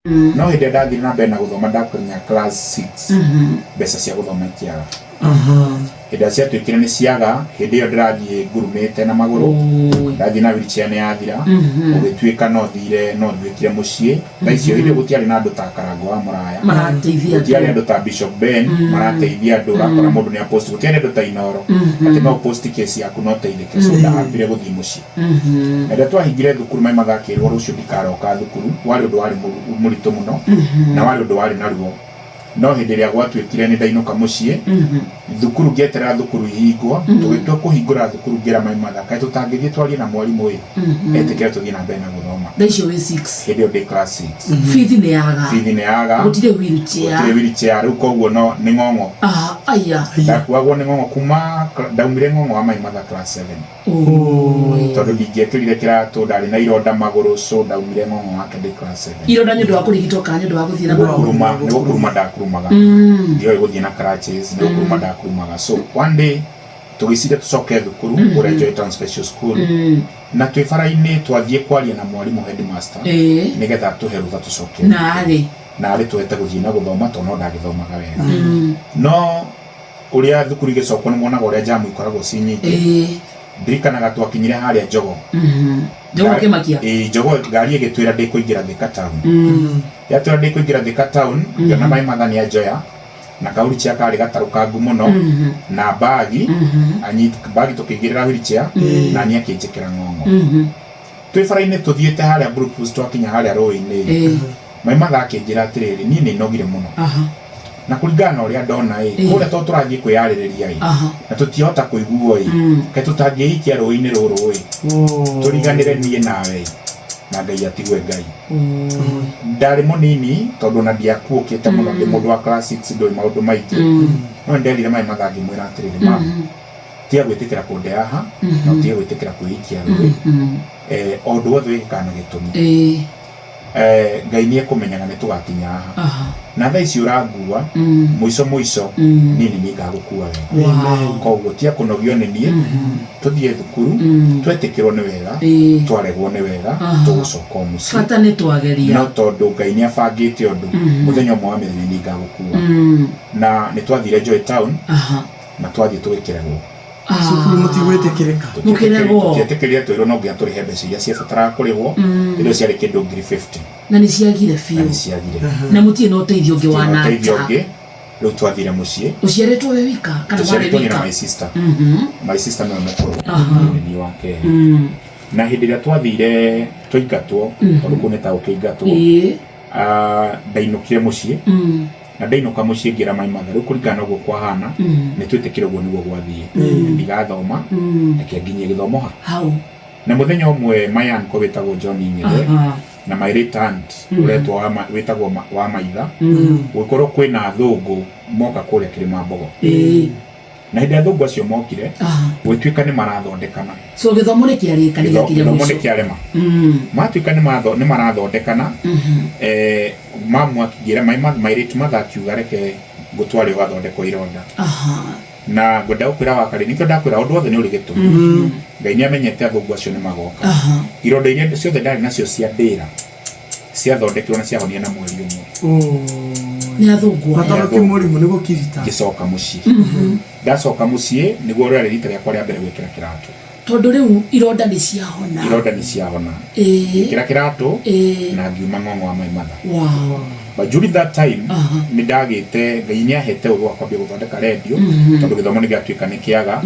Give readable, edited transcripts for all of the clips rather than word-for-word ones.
No hĩndĩ ĩrĩa ndathiĩ na mbere na gũthoma, ndakinya class 6, mbeca cia gũthoma ikĩaga. Hĩndĩ ĩrĩa ciatuĩkire nĩ ciaga, hĩndĩ ĩyo ndĩrathiĩ ngurumĩte na magũrũ. Ndathiĩ na wheelchair nĩ yathira. Gũgĩtuĩka no thire, no nduĩkire mũciĩ thaa icio. Hĩndĩ ĩyo gũtiarĩ na andũ ta Karango wa Mũraya marateithia gũtiarĩ andũ ta Bishop Ben marateithia andũ. Ũrakora mũndũ nĩ apost, gũtiarĩ andũ ta Inoro atĩ no post case yaku no teithĩke. So ndahambire gũthiĩ mũciĩ. Na rĩrĩa twahingire thukuru, mai mathakĩrwo rũciũ ndikaroka thukuru, warĩ ũndũ warĩ mũritũ mũno na warĩ ũndũ warĩ na ruo. No hĩndĩ ĩrĩa gwatuĩkire nĩ ndainũka mũciĩ, thukuru ngĩeterera thukuru ihingwo, tũgĩtua kũhingũra thukuru, ngĩra my mother, kaĩ tũtangĩthiĩ twarie na mwarimũ ĩ etĩkĩre tũthiĩ na mbere na gũthoma? Thaa icio wĩ 6? Hĩndĩ ĩyo ndĩ class 6. Bithi nĩ yaga? Bithi nĩ yaga. Gũtirĩ wheelchair? Gũtirĩ wheelchair rĩu, koguo no nĩ ng'ong'o. Ah, aya. Ndakuagwo nĩ ng'ong'o kuma ndaumire ng'ong'o wa my mother class 7, tondũ ndingĩekĩrire kĩratũ, ndarĩ na ironda magũrũ, so ndaumire ng'ong'o wake ndĩ class 7. Ironda nĩ ũndũ wa kũrigitwo kana nĩ ũndũ wa gũthiĩ na magũrũ? Gũkuruma, nĩ gũkuruma ndakurumaga. Ndioĩ gũthiĩ na crutches, nĩ gũkuruma ndakurumaga. So one day tũgĩciria tũcoke thukuru kũrĩa Joy Town Special School, na twĩ bara-inĩ twathiĩ kwaria na mwarimũ headmaster nĩgetha atũhe rũtha tũcoke. Narĩ? Narĩ tũhete gũthiĩ na gũthoma, tondũ no ndagĩthomaga wega. No ũrĩa thukuru igĩcokwo nĩ muonaga ũrĩa jamu ikoragwo ci nyingĩ. Ndirikanaga twakinyire harĩa Njogo. Njogo kĩmakia? Ĩĩ, Njogo. Ngari ĩgĩtwĩra ndĩkũingĩra Thika town. Yatwĩra ndĩkũingĩra Thika town, ngĩona my mother nĩ anjoya na ka wheelchair karĩ gatarũkangu mũno na bagi anyit bagi, tũkĩingĩrĩra wheelchair na niĩ akĩnjĩkĩra ng'ong'o. Twĩ bara-inĩ tũthiĩte harĩa Blue Post, twakinya harĩa rũĩ-inĩ, my mother akĩnjĩra atĩrĩrĩ, niĩ nĩ nogire mũno na kũringana na ũrĩa ndona ĩ, kũrĩa to tũrathiĩ kwĩyarĩrĩria ĩ, na tũtiahota kũiguo ĩ, kaĩ tũtangĩikia rũĩ-inĩ rũrũ ĩ, tũriganĩre niĩ nawe ĩ, na Ngai atigwe Ngai. Ndarĩ mũnini tondũ ona ndiakuũkĩte mũno, ndĩ mũndũ wa class 6, ndũĩ maũndũ maingĩ. No nĩnderire my mother, ngĩmwĩra atĩrĩrĩ, "Mam, tiga gwĩtĩkĩra kũnde haha na ũtige gwĩtĩkĩra kwĩikia rũĩ. O ũndũ wothe wĩkĩkaga na gĩtũmi. Ngai nĩ ekũmenyaga nĩ tũgakinya haha. Na thaa ici ũrangua, mũico mũico niĩ nĩ niĩ ngagũkua wega. Koguo tiga kũnogio nĩ niĩ, tũthiĩ thukuru, twetĩkĩrwo nĩ wega, twaregwo nĩ wega, tũgũcoka o mũciĩ. Bata nĩ twageria. No tondũ Ngai nĩ abangĩte ũndũ, mũthenya ũmwe wa mĩthenya nĩ ngagũkua." Na nĩ twathire Joy Town na twathiĩ tũgĩkĩregwo. Cukuru mũtigwĩtĩkĩrĩka. Mũkĩregwo? Tũtietĩkĩrire, twĩrwo no nginya tũrĩhe mbeca iria ciabataraga kũrĩhwo. Irio ciarĩ kĩndũ 50,000. Na nĩ ciagire Na biũ? nĩ ciagire. Na mũtirĩ na ũteithio ũngĩ wa na ũteithio nanja? ũngĩ. Rĩu twathire mũciĩ. Ũciarĩtwo wĩ wika kana warĩ Tũciarĩtwo niĩ na wika? my sister. My sister nĩwe mũkũrũ, niĩ nĩ niĩ wa kerĩ. Na hĩndĩ ĩrĩa twathire twaingatwo, tondũ kũu nĩ ta gũkĩingatwo, ndainũkire mũciĩ. Na ndainũka mũciĩ ngĩra my mother, rĩu kũringana na ũguo kwahana, nĩ twĩtĩkĩre ũguo nĩguo gwathiĩ, ndigathoma, reke nginyie gĩthomo ha hau. Na mũthenya ũmwe my uncle wĩtagwo John Ng'ethe na my late aunt ũretwo wĩtagwo wa Maitha, gũgĩkorwo kwĩna athũngũ moka kũrĩa Kĩrĩmambogo. Na hĩndĩ ĩrĩa athũngũ acio mokire, gũgĩtuĩka nĩ marathondekana. So gĩthomo nĩ kĩarĩka, nĩ gĩakinya Gĩthomo mũico. nĩ kĩarema. Matuĩka nĩ marathondekana, mamu akĩngĩra, my late mother akiuga, "Reke ngũtware ũgathondekwo ironda." Na ngwenda gũkwĩra wakarĩ, nĩkĩo ndakwĩra ũndũ wothe nĩ ũrĩ gĩtũmi. Ngai nĩ amenyete athũngũ acio nĩ magoka. Ironda iria ciothe ndarĩ nacio cia ndĩra ciathondekirwo na ciahonire na mweri 1. Nĩ athũngũ Na aya? tondũ ti mũrimũ nĩ gũkirita. Ngĩcoka mũciĩ. Ndacoka mũciĩ nĩguo rĩarĩ rita rĩakwa rĩa mbere gwĩkĩra kĩratũ. Tondũ rĩu ironda nĩ ciahona. Ironda nĩ ciahona. Ngĩkĩra kĩratũ na ngiuma ng'ong'o wa my mother. But during that time nĩ ndagĩte, Ngai nĩ ahete ũgĩ wa kwambia gũthondeka rendio, tondũ gĩthomo nĩ gĩatuĩka nĩ kĩaga.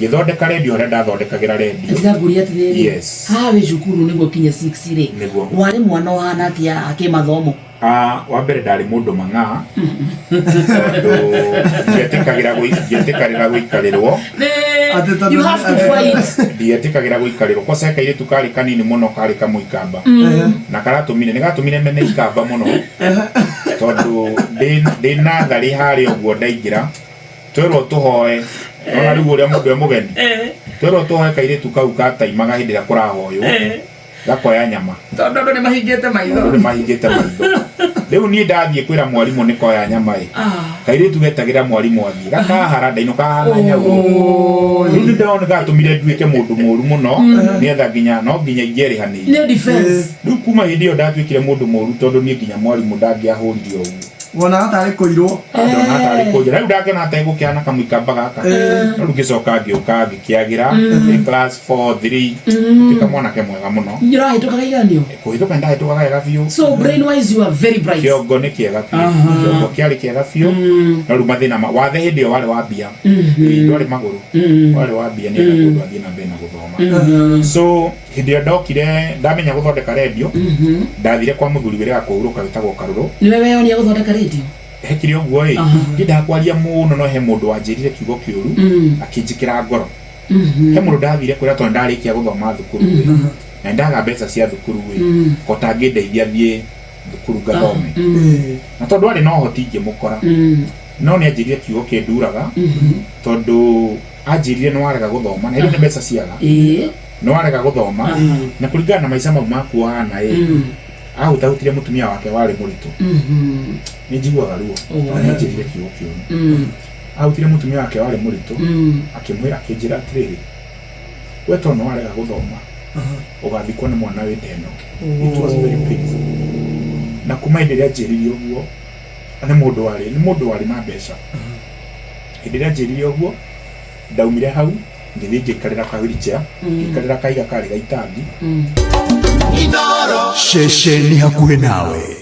Ngĩthondeka rendio harĩa ndathondekagĩra rendio. Tiga ngũria atĩrĩrĩ, Yes. haha wĩ cukuru nĩguo kinya 6 rĩ, Nĩguo. warĩ mwana ũhana atĩa kĩmathomo? Ah, wa mbere ndarĩ mũndũ mang'aa, tondũ ndietĩkagĩra gũikarĩrwo. Atĩ tondũ You have to fight. Ndietĩkagĩra gũikarĩrwo kwaca. He kairĩtu karĩ kanini mũno, karĩ kamũikamba, na karatũmire nĩ gatũmire mene ikamba mũno, tondũ ndĩ natharĩ harĩa ũguo ndaingĩra, twerwo tũhoe, ona rĩu ũrĩa mũndũ e mũgeni, twerwo tũhoe, kairĩtu kau gataimaga hĩndĩ ĩrĩa kũrahoywo, gakoya nyama. Tondũ andũ nĩ mahingĩte maitho. Tondũ nĩ mahingĩte maitho. Rĩu niĩ ndathiĩ kwĩra mwarimũ nĩ koya nyama ĩ, kairĩtu getagĩra mwarimũ athiĩ gakahara, ndainũka hana nyau. Rĩu nĩ ndona gatũmire nduĩke mũndũ mũru mũno, nĩgetha nginya no nginya ingĩerĩhanĩirie. Nĩ defense. Rĩu kuma hĩndĩ ĩyo ndatuĩkire mũndũ mũru, tondũ niĩ nginya mwarimũ ndangĩahũrire ũguo. Wonaga tarĩ kũirwo. Ndona tarĩ kũnjĩra, rĩu ndakĩona ategũkĩhana kamũikamba gaka. No rĩu ngĩcoka ngĩũka ngĩkĩagĩra ndĩ class 4 3, ngĩtuĩka mwanake mwega mũno. Nĩ ũrahĩtũkaga igeranio? Kũhĩtũka nĩndahĩtũkaga wega biũ. So brain wise you are very bright. Kĩongo nĩ kĩega biũ, kĩongo kĩarĩ kĩega biũ, no rĩu mathĩna ma wathe hĩndĩ ĩyo warĩ wa mbia. Ĩĩ, ndwarĩ magũrũ, warĩ wa mbia nĩgetha mũndũ athiĩ na mbere na gũthoma. So hĩndĩ ĩyo ndokire ndamenya gũthondeka rendio, ndathire kwa mũthuri wĩrĩga kũhurũka wĩtagwo Karũrũ. Nĩwe weyonia gũthondeka radio? Hekire ũguo ĩ, ndiendaga kwaria mũno, no he mũndũ wanjĩrire kiugo kĩũru akĩnjĩkĩra ngoro. He mũndũ ndathire kwĩra, tondũ ndarĩkia gũthoma thukuru ĩ, na ndaga mbeca cia thukuru ĩ, ko tangĩndeithia thiĩ thukuru ngathome. Na tondũ arĩ na ũhoti ngĩmũkora, no nĩ anjĩrire kiugo kĩnduraga, tondũ anjĩrire nĩ warega gũthoma na hĩndĩ nĩ mbeca ciaga, nĩ warega gũthoma na kũringana na maica mau maku wana ĩ, ahutahutirie mũtumia wake warĩ mũritũ. Nĩ njiguaga ruo tondũ nĩ anjĩrire kiugo kĩũru. Ahutirie mũtumia wake warĩ mũritũ, akĩmwĩra, akĩnjĩra atĩrĩrĩ, we tondũ nĩ warega gũthoma ũgathikwo nĩ mwana wĩ nda ĩno. It was very painful. Na kuma hĩndĩ ĩrĩa anjĩrire ũguo, nĩ mũndũ warĩ na mbeca, hĩndĩ ĩrĩa anjĩrire ũguo ndaumire hau ngĩthiĩ ngĩikarĩra ka wheelchair, ngĩikarĩra kahiga karĩ gaitangi. Ceceni hakuhĩ nawe.